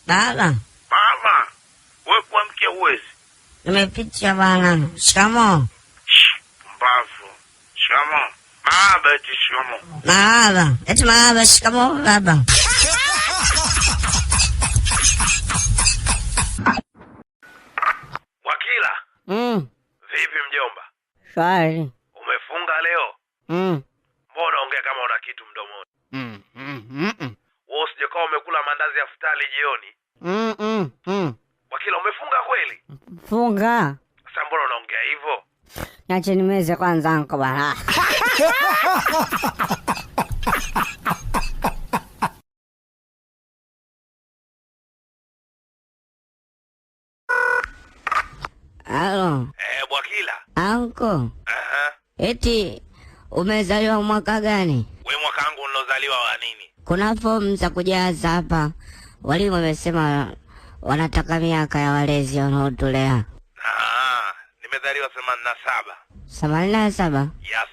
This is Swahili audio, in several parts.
Baba, Mama, wewe kuamkia huwezi. Nimepitia bana. Shikamoo. Mbavu. Shikamoo. Baba eti shikamoo. Marahaba. Eti marahaba, shikamoo baba. Wakila, vipi mjomba? Shwari. Umefunga leo? Mm. Mbona unaongea kama una kitu mdomoni? Wewe usijekaa umekula mandazi ya futari jioni. Wakila, umefunga kweli? Funga. Sasa mbona unaongea hivyo? Niache nimeze kwanza anko bana. Halo, Eh, Bwakila. anko. Aha. Eti umezaliwa mwaka gani? We mwaka wangu nilozaliwa wa nini? Kuna fomu za kujaza hapa. Walimu wamesema wanataka miaka ya walezi wanaotulea. Ah, nimezaliwa 87. 87? Yes.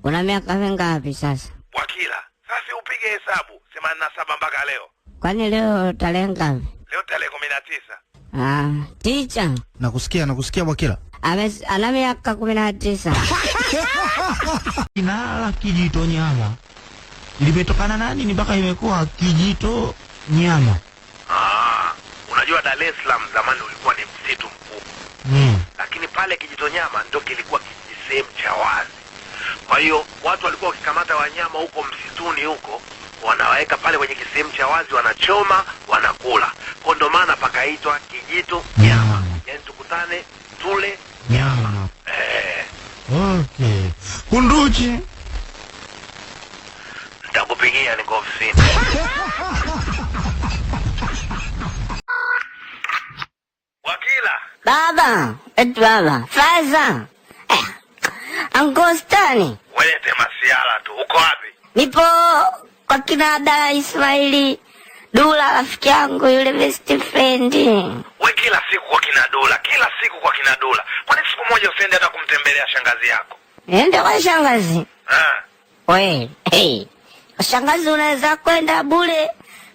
Una miaka mingapi sasa? Bwakila, sasa upige hesabu 87 mpaka leo. Kwani leo tarehe ngapi? Leo tarehe 19. Ah, ticha Nakusikia, nakusikia Bwakila. Ana miaka 19. Jina la kijito nyama limetokana na nini mpaka imekuwa kijito nyama? Ah, unajua Dar es Salaam zamani ulikuwa ni msitu mkubwa. Lakini pale Kijitonyama ndio kilikuwa kijisehemu cha wazi. Kwa hiyo watu walikuwa wakikamata wanyama huko msituni huko, wanawaweka pale kwenye kisehemu cha wazi, wanachoma, wanakula. Kwa ndo maana pakaitwa Kijito Nyama. Nyama. Yaani tukutane tule Nyama. eh, Okay. Kunduchi. nitakupigia niko ofisini. Wakila, Baba, eti baba, Faza. Eh, Uncle Stani, welete masiala tu. Uko wapi? nipo kwa kina dada Ismaili Dula, rafiki yangu yule best friend. We kila siku kwa kina Dula, kila siku kwa kina Dula. Kwani siku moja usiende hata kumtembelea shangazi yako? Niende kwa shangazi. Ah. We, hey. Shangazi unaweza kwenda bure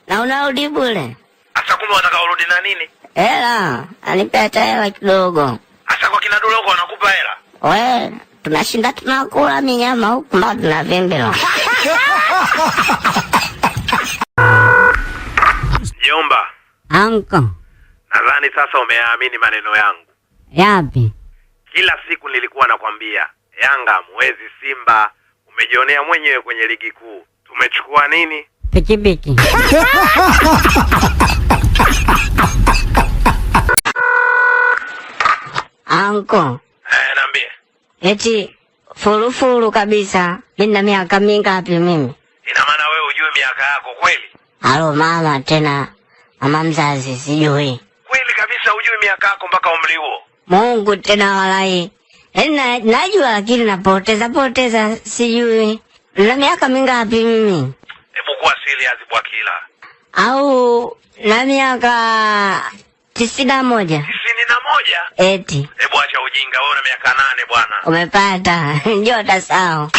na unarudi bure. Asa kumbe wataka urudi na nini? Hela, anipe hata hela kidogo. Asa kwa kina Dula huko wanakupa hela? We, tunashinda tunakula minyama huku mpaka tunavimbila. Mjomba, Anko, nadhani sasa umeyaamini maneno yangu. Yapi? Kila siku nilikuwa nakwambia Yanga muwezi Simba, umejionea mwenyewe kwenye ligi kuu. Tumechukua nini? Pikipiki. Anko, Eh, niambie. eti furufuru kabisa. Mimi na miaka mingapi mimi? Ina maana wewe hujui miaka yako kweli? Halo mama tena, mama mzazi sijui. Kweli kabisa hujui miaka yako mpaka umri huo? Mungu tena walai. Najua lakini napoteza poteza sijui. Na miaka mingapi mimi? Hebu kuwa serious Bwakila. Au na miaka 91. 91? Eti. Hebu acha ujinga, wewe una miaka 8 bwana. Umepata. Njoo sawa.